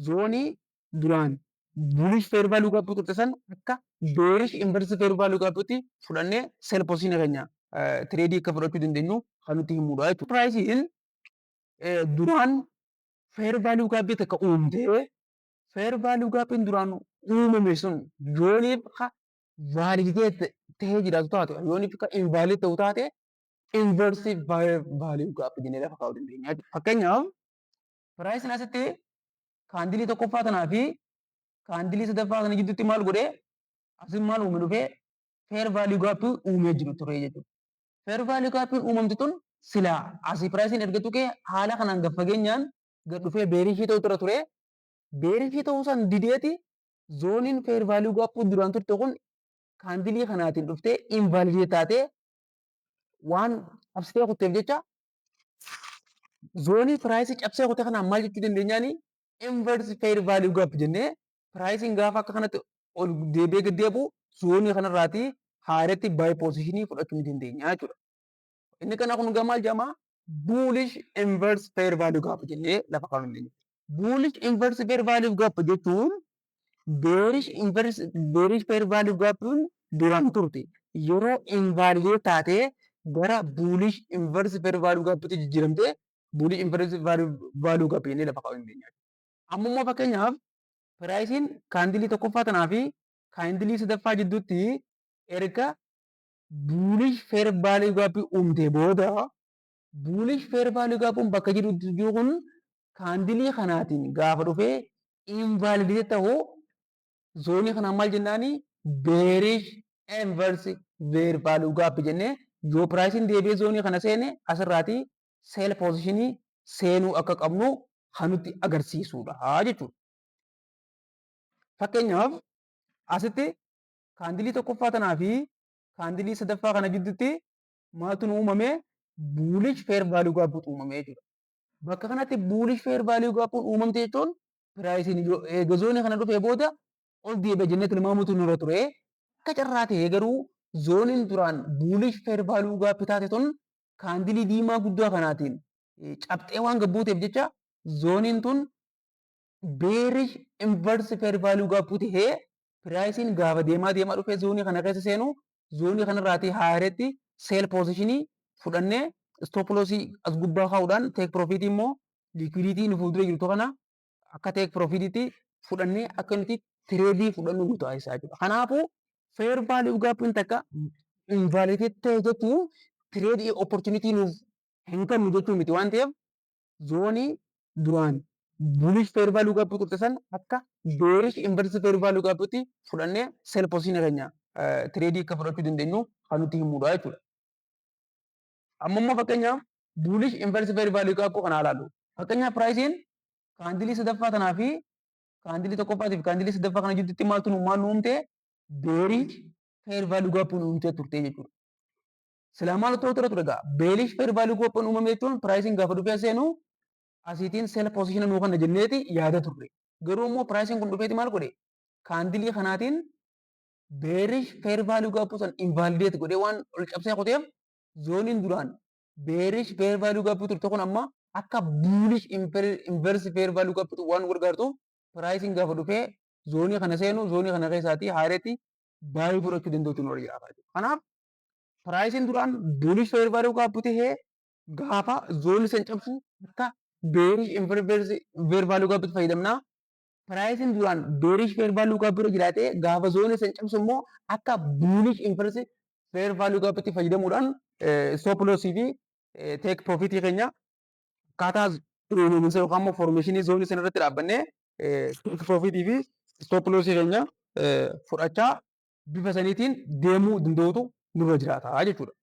Zoonii duraan bullish fair value gap turte san akka bearish inverse fair value gapitti fudhannee sell position keenya trade akka fudhachuu dandeenyu kan nutti himudha jechuudha. Priceiin duraan fair value gap takka uumtee, fair value gapiin duraan uumame sun yooniif ka validate ta'ee jiraatu taate, yooniif ka invalid ta'u taate, inverse fair value gap jennee lafa kaa'uu dandeenya jechuudha. Fakkeenyaaf, priceiin asitti candle tokkoffaa tanaa fi candle sadaffaa kana gidduutti maal godhee, asin maal uume? Dhufee fair value gap uumee jiru ture jechuudha. Fair value gapiin uumamte tun silaa asii priceiin erga tuqee haala kanaan gad fageenyaan gad dhufee bearish ta'u tura ture. Bearish ta'uu san dideeti zooniin fair value gap duraan turte kun candle kanaatiin dhuftee invalidate taatee waan cabsitee kutteef jecha, zoonii price cabsee kutte kanaan maal jechuu dandeenyaani? Inverse fair value gap jennee, priceiin gaafa akka kanatti ol deebi'ee gad deebi'u zoonii kanarraatii haaratti buy position fudhachuu ni dandeenya jechuudha. Inni kana kun maal jedhama? Bullish inverse fair value gap jennee lafa kaa'uu dandeenya. Bullish inverse fair value gap jechuun bearish inverse bearish fair value gap duraan turte yeroo invalidate taatee gara bullish inverse fair value gapitti jijjiiramtee bullish inverse value gap jennee lafa kaa'uu dandeenya. Amma immoo fakkeenyaaf, priceiin candle tokkoffaa tanaa fi candle sadaffaa jidduutti erga bullish fair value gap uumtee booda, bullish fair value gapiin bakka jiru jiru kun candle kanaatiin gaafa dhufee invalidate ta'u, zoonii kanaan maal jennaani? Bearish inverse fair value gap jennee, yoo priceiin deebi'ee zoonii kana seene asirraatii sell position seenuu akka qabnu kan nutti agarsiisudha jechuudha. Fakkeenyaaf, asitti candle tokkoffaa tanaa fi candle sadaffaa kana gidduutti maaltu nu uumame? Bullish fair value gapuutu uumame jechuudha. Bakka kanatti bullish fair value gapuun uumamte jechuun priceiin eega zoonii kana dhufee booda ol deebi'a jennee tilmaamutu nurra ture. Akka carraa ta'ee garuu zooniin duraan bullish fair value gap taate tun candle diimaa guddaa kanaatiin cabxee waan gabbuuteef jecha, zooniin tun bearish inverse fair value gap tahee, priceiin gaafa deemaa deemaa dhufee zoonii kana keessa seenu, zoonii kanarraatii haareetti sell position fudhannee, stop loss as gubbaa kaa'uudhaan, take profit immoo liquidity nu fuuldura jirtu kana akka take profitiitti fudhannee akka nuti trade fudhannu nu taasisaa jechuudha. Kanaafuu fair value gapiin takka invalidate ta'e jechuun trade opportunity nuuf hin kennu jechuu miti waan ta'eef, zoonii duraan bullish fair value gap turte san akka bearish inverse fair value gapitti fudhannee sell position keenya trade akka fudhachuu dandeenyu kan nutti himudha jechuudha. Amma immoo fakkeenyaaf, bullish inverse fair value gap kana ilaallu. Fakkeenyaaf, priceiin candle sadaffaa tanaa fi candle tokkoffaatiif candle sadaffaa kana jidduutti maaltu nu maal nu uumte? Bearish fair value gap nu uumtee turte jechuudha. Silaa maal ta'uu ture egaa? Bearish fair value gap uumame jechuun priceiin gaafa dhufee seenu asiitiin sell position nuu kana jenneeti yaada turre. Garuu immoo priceiin kun dhufeeti maal godhe? Candle kanaatiin bearish fair value gap san invalidate godhee waan ol cabsee kuteef, zooniin duraan bearish fair value gap turte kun amma akka bullish inverse fair value gap waan nu gargaartuuf, priceiin gaafa dhufee zoonii kana seenu, zoonii kana keessaatii haareetti buy fudhachuu danda'utu nurra jiraata. Kanaaf priceiin duraan bullish fair value gap tahee gaafa zoonii san cabsu akka bearish inverse fair value gapitti fayyadamna. Priceiin duraan bearish fair value gap bira jiraate gaafa zoonii san cabsu immoo akka bullish inverse fair value gapitti fayyadamuudhaan stop loss fi take profit keenya akkaataa uumamiinsa yookaan immoo formation zoonii sana irratti dhaabbannee take profit fi stop loss keenya fudhachaa bifa saniitiin deemuu danda'utu nurra jiraata jechuudha.